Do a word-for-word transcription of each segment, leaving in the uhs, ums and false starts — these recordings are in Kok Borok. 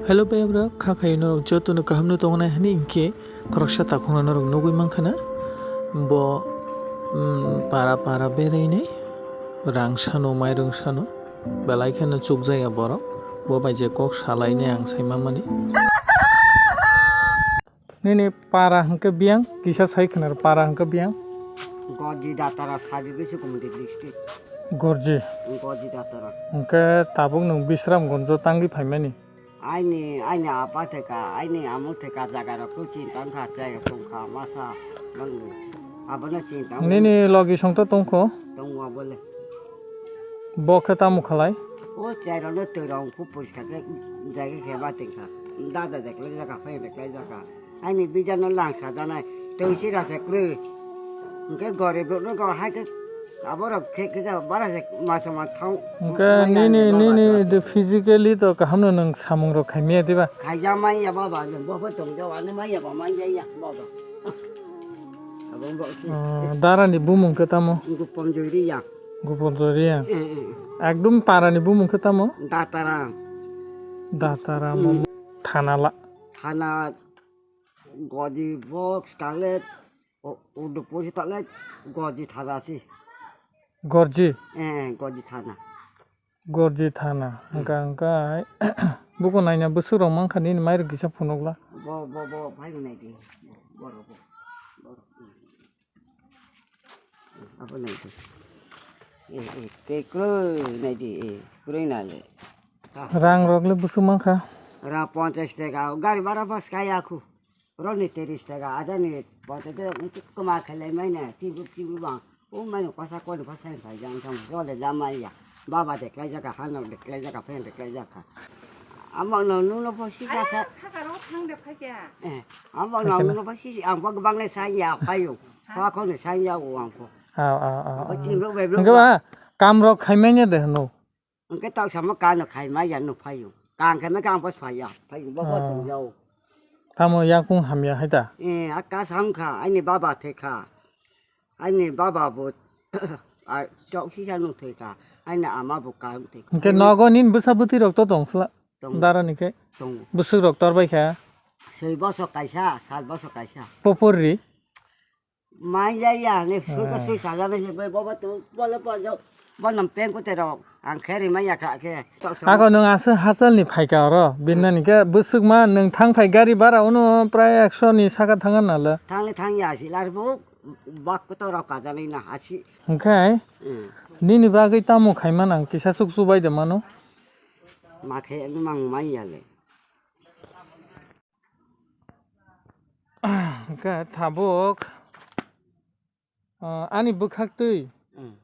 Hello bai bro, kha khayo norok jotono kaham no tongnai hani hinkhe khoroksa takhukno norok nugwi mankha na. Bo, mm, para para berainai, rang sano, mairung sano, belai kheno chukjaya borok. Bo bai je kok salainai ang sai mamani. Nini para hwnkhe biyang, kisa sai khwna para hwnkhe biyang. Gorji Datara sabi bisi kumudi district. Gorji. Gorji Datara. Hwnkhe tabuk nwng Bisramgonjo tangwi phaimani. Aini, aini apa theka, aini amung theka jaga rok tu chini tangkha, chai rok tongkha, masa, bang, abono chini tang. Nini logi songto tongkho? Tongwa bole. Bo khe tamo khalai? O chai rok no twi rok khu poriskar khe jaga khe ba tongkha. Dada deklai jaka, phai deklai jaka. Aini bijano lang sajanai, twi sira se kwrwi. Hwnkhe gorib rokno go hai khe aborok khe khe bara se masa ma thang. Hwnkhe nini, nini physically to kaham no nwng samung rok khaimaya diba? Khaijak manya baba, bo pho tong jao, ani manya ba manya ya baba. Abo bo si. Oh, dara ni bumung khe tamo? Gupon Joiri ya. Gupon Joiri ya. Eh, eh. Ekdom para ni bumung khe tamo? Datara. Datara mo. Thana la. Thana Godi box tale, o, udu pusi tale, Godi thana si. Gorji? Eh, Godi thana. Gorji thana. Hmm. Hwnkha, hwnkha, buko naina bwswk rok mankha nini mairok kisa phunukla. Bo, bo, bo, phai nai di. Bo, bo, bo. Abo nai di. Eh, eh, tei kwrwi nai di, eh, kwrwi nai le. Ah. Rang rok le bwswk mankha? Rang ponchash taka, gari bara bus kaya khu. Roni tiris taka, ajani ponte te koma khelai mai na, tibu tibu bang. O mai no kosa koni kosa ni phai jang thang, jole jama ya. Baba de klai jaka, hano de klai jaka, phen de klai jaka. Amo no, no, no, pho sisa sa. Saka ro thang de phai kya? Eh, amo no, no, pho sisi, ang pho bang le sa ya, phayo. Pha kho ne sa ya, o ang pho. Aw, aw, aw. Abo chim rok bai rok. Hwnkhe ba, kam rok khai manya de hwno. Hwnkhe taksamo kano khai maya no phaio. Kang khai ma kang pas phaya. Phaio bo bo tong jao. Tamo yakung hamya hai da? Eh, a ka sam kha, aini baba thwi kha. Aini baba bo, a, chok sisa no thwi kha. Aini ama bo kang thwi kha. Hwnkhe nogo nin bwsa bwtwi rok to tong sla? Tongo. Dara ni khe? Tongo. Bwswk rok tor bai kha? Soi bosok kaisa, sat bosok kaisa. Popor ri? Mai ya ya, ne suka sui saja ne, bobo tu, bole bojo, bo nam peng kute rok, ang khe ri mai ya kha khe. Ako nwng aswk hachal ni phaika oro, binna ni khe bwswk ma nwng thang phai gari bara uno prai ekso ni saka thang na le. Thang le thang ya si, lar bu bak to rok ka jani na hasi. Hwnkhe, hmm, nini bagwi tamo khai man ang kisa suk su bai de mano. Ma khe mang mai ya le. Hwnkhe tabuk, ah, ani bwkhaktwi. Mm.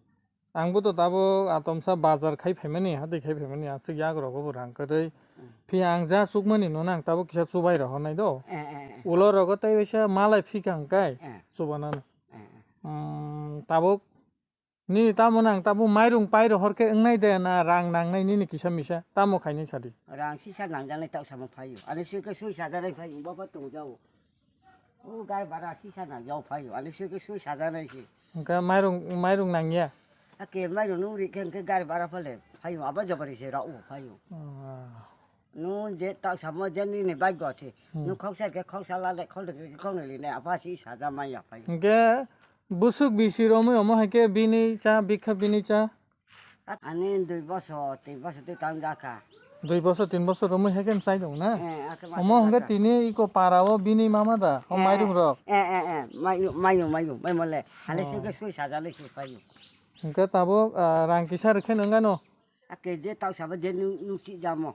Ang bo to tabuk atomsa bazar khai phaimani, hatwi khai phaimani, aswk yak rogo bo rang kwrwi. Mm. Phiya ang ja chukmani nono ang tabuk kisa chubai rohornai do. Eh, eh, eh. Ulo rogo tei waisa malai phikang kai, eh, chubanani. Eh, eh. Mm, tabuk Nini tamo nang tamo mairung pai rohor khe wngnai de na rang nangnai nini kisa misa tamo khainai sadi? Rang sisa nangjaknai taksamo phaio. Ani sui khe sui sajaknai phaio, baba tongjago. O gari bara sisa nangjao phaio. Ani sui khe sui sajaknai se. Hwnkhe mairung, mairung nangya? Ake mairung nung ri khe hwnkhe gari bara phale phaio. Abo jabari se rao phaio. Ah. Nung je taksamo je nini bike go se. Hmm. Nung khoksa khe khoksa lale, khoksa khe khoknwi line, apa si saja manya phaio. Hwnkhe Bwswk bisi romwi omo hai khe bini cha, bikha bini cha. Ani dui bosor, tin bosor twi tang jakha. Dui bosor, tin bosor romwi hai khe mchai tongo na? Eh, akhe masa omo hwnkhe jakha. Tini iko para o bini mama da, o eh, mairung rok. Eh, eh, eh, mayu, mayu, mayu, mai mole. Hale oh. Sui khe sui sajalai sui payu. Hwnkhe tabuk, ah, rang kisa rwkhe nangano. Ake je taksabo je nu-, nuksi jamo.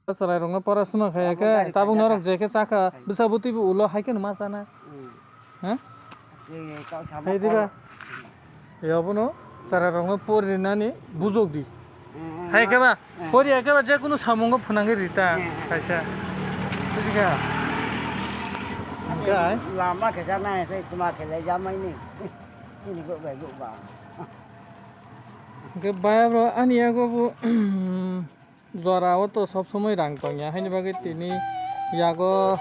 Chwrairokno pora suna khai abo khe, gari tabuk khaijak norok kha. Je khe chakha, hai. Bwsa bwtwi bo ulo hai kheno ma chana. Hmm. Ha? Ake taksabo hai diba? Kok. Yabono chwrairokno pori rinani bujok di. Hmm, hmm, hai khe ba, hmm. Pori hai khe ba je kunu samungo phwnangwi rita, hmm, hmm. Kaisa. Buji kha? Ake hwnkhe hai. Lama khe janai, khe tuma khe le jamai ni. Chini go bai go ba. Hwnkhe bayabro ani yago bo, jora o to sob somoi rang tongya, haini bagwi tini yago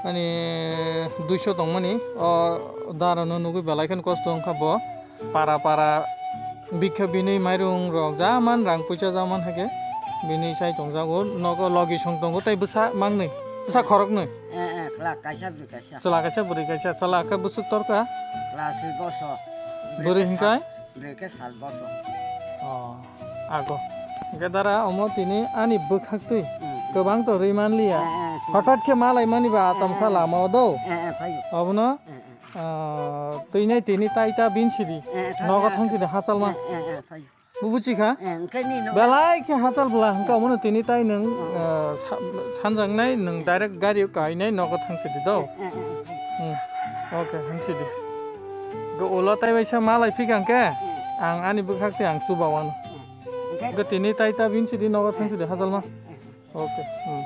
ani duiso tongmani, o dara no nugwi belai kheno kosto wngkha bo, para para bikha bini mairung rok ja man, rang puisa ja man hai khe. Bini sai tongjago, nogo logi song tongo tei bwsa mangnwi, bwsa khoroknwi. Eh, eh, chwla kaisa, bwrwi kaisa. Chwla kaisa, bwrwi kaisa, chwla khe bwswk torkha? Chwla swi boso. Bwrwi hwnkhe? Bwrwi khe sal boso. Oh, ago. Hwnkhe dara omo tini ani bwkhaktwi kwbang to rwi manliya. Eh, eh, si. Hothat khe malaimani ba atamsa lama o do. Eh, eh, phaio. Obono, eh, eh, eh, ah, twinai tini taita binsidi. Eh, eh, nogo thangsidi hachalma. Eh, eh, eh, phaio. Bubuchi kha? Eh, hwnkhe nini belai khe hachal bwla, hwnkhe omono tini tai nwng, eh, sa-, sanjaknai, nwng direct gari o kainai nogo thangsidi do. Eh, eh, eh. Hmm. Okay, thangsidi. Go ulo tai waisa malai phikha hwnkhe, ang ani bwkhak tei ang chuba wano. Hwnkhe go tini tai ta binsidi nogo thangsidi hachalma. Okay. Hmm.